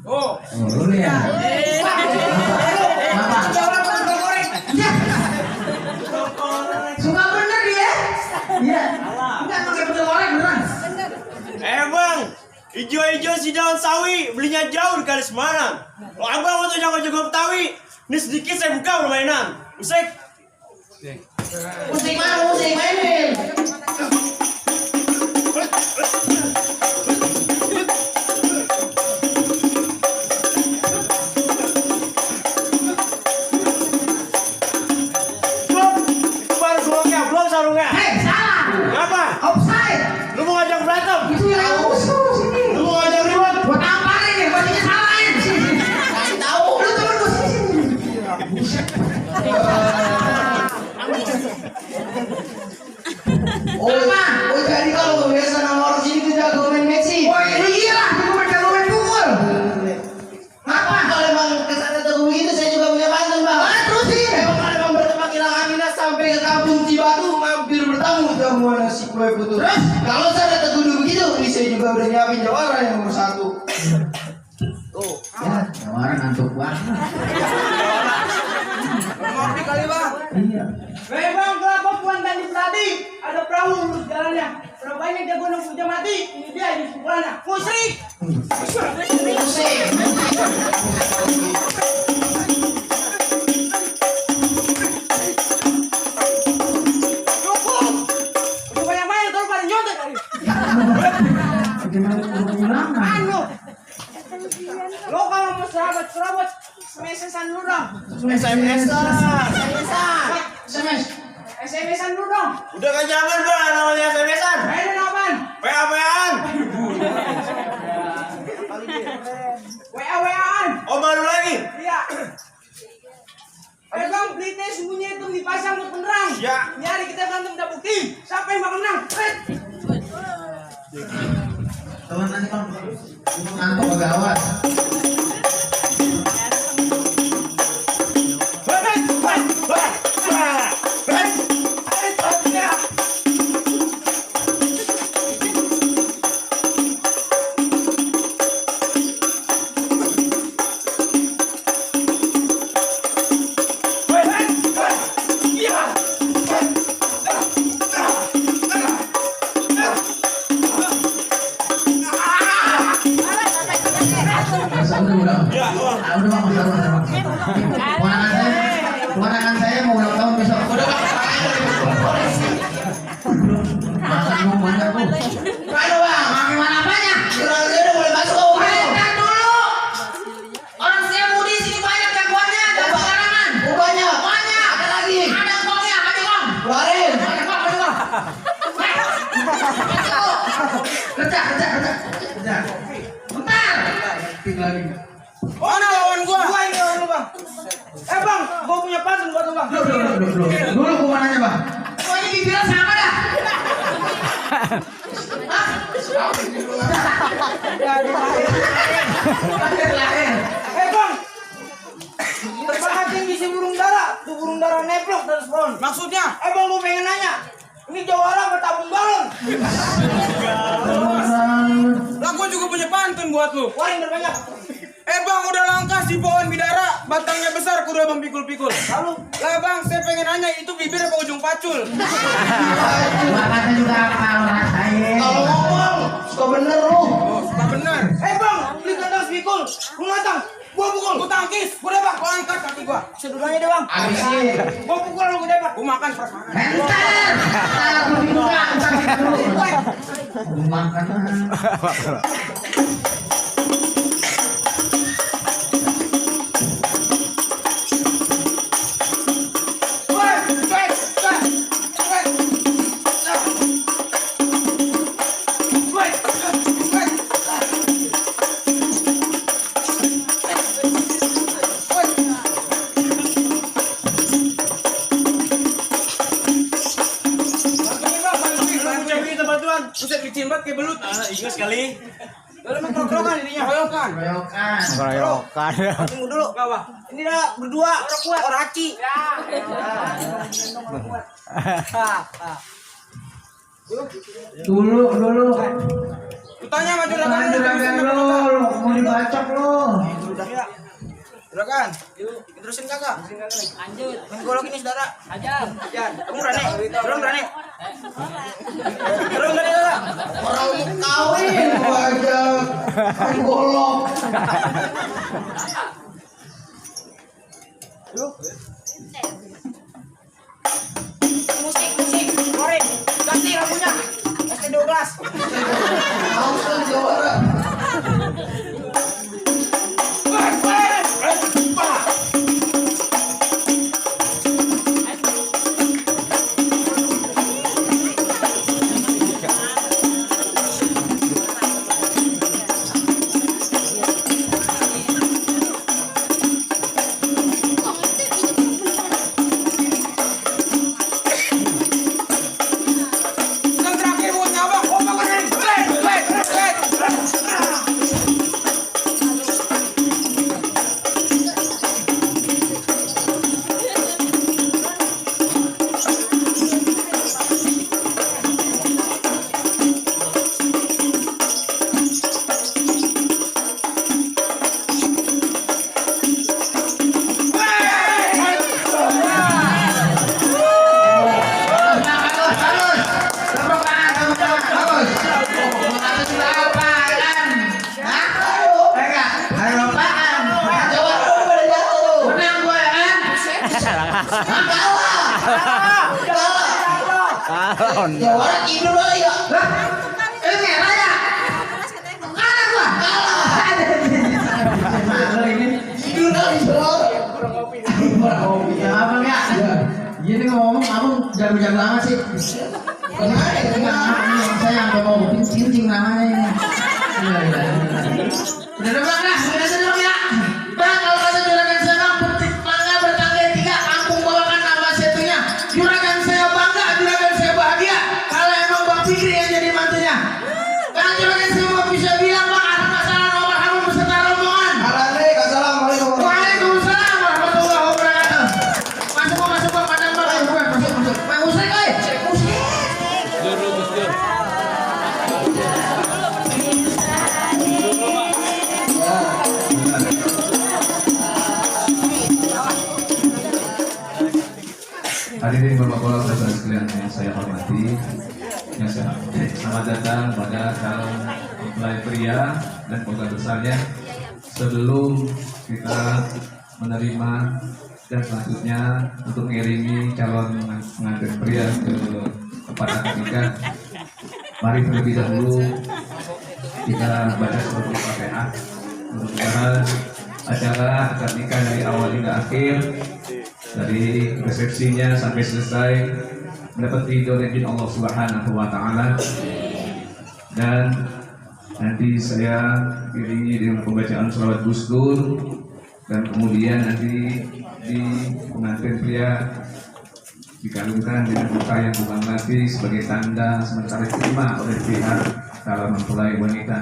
Oh. Dulu ya. Suka bener dia. Iya. Enggak pakai betul orang beneran. Bang, hijau-hijau si daun sawi belinya jauh di Kali Semarang. Kalau abang mau jago-jago Betawi, ini sedikit saya buka permainan. Musik. Musik mana musik mainin. Sarungnya. Hei, salah. Ngapa? Offside. Lu mau ngajak berantem? Itu yang musuh sini. Lu mau ngajak ribut? Buat apa ini? Bajunya salahin. Kasih tahu. Lu temen gue sini. Oh, oh jadi kalau biasa nama orang sini tuh jago main Messi. Oh iya lah, jago main pukul. Apa? Kalau emang kesana tuh begitu, saya juga punya pantun bang. Terusin. Emang kalau emang bertemu kilang Aminah sampai ke kampung Cibatu, mampir bertamu jamu nasi kue putu. Terus kalau saya ada teguh begitu, ini saya juga udah nyiapin jawara yang nomor 1. Tuh, ya jawara ngantuk banget. Ngopi kali bang. Iya. Hei bang, kenapa puan tadi tadi ada perahu lurus jalannya? Berapa banyak jago nunggu jam mati? Ini dia di sekolahnya. Musrik. Musik. Anu, lo kalau mau serabut SMS-an dulu dong. SMS-an dulu dong. Udah gak zaman bang namanya SMS-an. Mainan apaan? WA-WA-an. WA-WA-an. Oh baru lagi? Iya. Bang, pelitnya sembunyi itu dipasang buat penerang. Ya. Nyari kita berantem udah bukti. Siapa yang bakal menang? Teman nanti kan ngantuk agak awas. Ponakan saya mau ulang tahun besok. Udah Pak. Masa mau banyak tuh. Ayo Bang, gimana apanya? Orang saya udah boleh masuk. Bentar dulu. Orang saya mau di sini banyak jagoannya, ada sembarangan. Oh banyak. Banyak. Ada lagi. Ada uangnya, ada uang. Keluarin. Ada uang, ada uang. Kerja. Bentar. Tinggal lagi. Mana lawan gua? Gua ini lawan lu bang. Bang, gua punya pantun buat lu bang. Dulu gua nanya bang. Gua ini bibirnya sama dah. Bang. Terpakat yang isi burung dara. Tuh burung dara neplok dan spawn. Maksudnya? Bang, gua pengen nanya. Ini jawara apa tabung balon? Lah gua juga punya pantun buat lu. Waring berbanyak. Bang udah langka si pohon bidara, batangnya besar kudu abang pikul-pikul. Lalu, lah bang saya pengen nanya itu bibir apa ujung pacul? Makanya juga kalau rasain. Kalau ngomong suka bener lu. Oh, suka bener. Bang, beli kandang pikul, lu ngatang, gua pukul, gua tangkis, gua debak, gua angkat kaki gua. Sedulanya deh bang. Abisin. Gua pukul lu gua debak, gua makan prasmanan. Bentar. Gua buka, gua makan. Buset licin banget kayak belut. Ingat sekali. Lalu emang krok-krokan ininya, hoyokan. Tunggu dulu, kawan. Ini dah berdua, orang kuat, orang haci. Dulu. Kutanya sama juragan Jangan juragan lo, mau dibacok lo. Juragan, terusin kakak. Lanjut. Main golok ini saudara. Ajar. Kamu berani? Belum berani? Belum berani kakak? Orang mau kawin, wajah main golok. Musik, keluarin. Ganti lagunya. ST12. Haus kan juara. Yang terakhir buat nyabang. Oh, bangunin. Wait. Juara tidur lo ya. Ini merah ya. Kalah gua. Kalah ini. Tidur kali juara. Ya abang ya. Gini ngomong abang jago-jago amat sih. Kenapa? Saya sampai mau bikin namanya ini. Udah bang lah, udah ya. Bang kalau kata juragan saya bang petik mangga bertangga 3 kampung bawakan nama setunya. Juragan saya bangga, juragan saya bahagia. Kalau emang Bang Fikri yang jadi mantunya. Bang juragan saya mau bisa bilang bang ada masalah nomor kamu beserta rombongan. Assalamualaikum. Waalaikumsalam warahmatullahi wabarakatuh. Masuk bang, padahal bang. Masuk. Bang Usai koi. Hadirin Bapak-Bapak saudara sekalian yang saya hormati, yang saya selamat datang pada calon mempelai pria dan keluarga besarnya. Sebelum kita menerima dan selanjutnya untuk mengiringi calon pengantin pria ke tempat akad nikah, mari terlebih dahulu kita baca surat Al-Fatihah untuk acara akad nikah dari awal hingga akhir, dari resepsinya sampai selesai mendapat ridho dari Allah Subhanahu wa taala. Dan nanti saya iringi dengan pembacaan sholawat Gusdur, dan kemudian nanti di pengantin pria dikawinkan dengan pakaian bunga melati sebagai tanda sementara diterima oleh pihak calon mempelai wanita.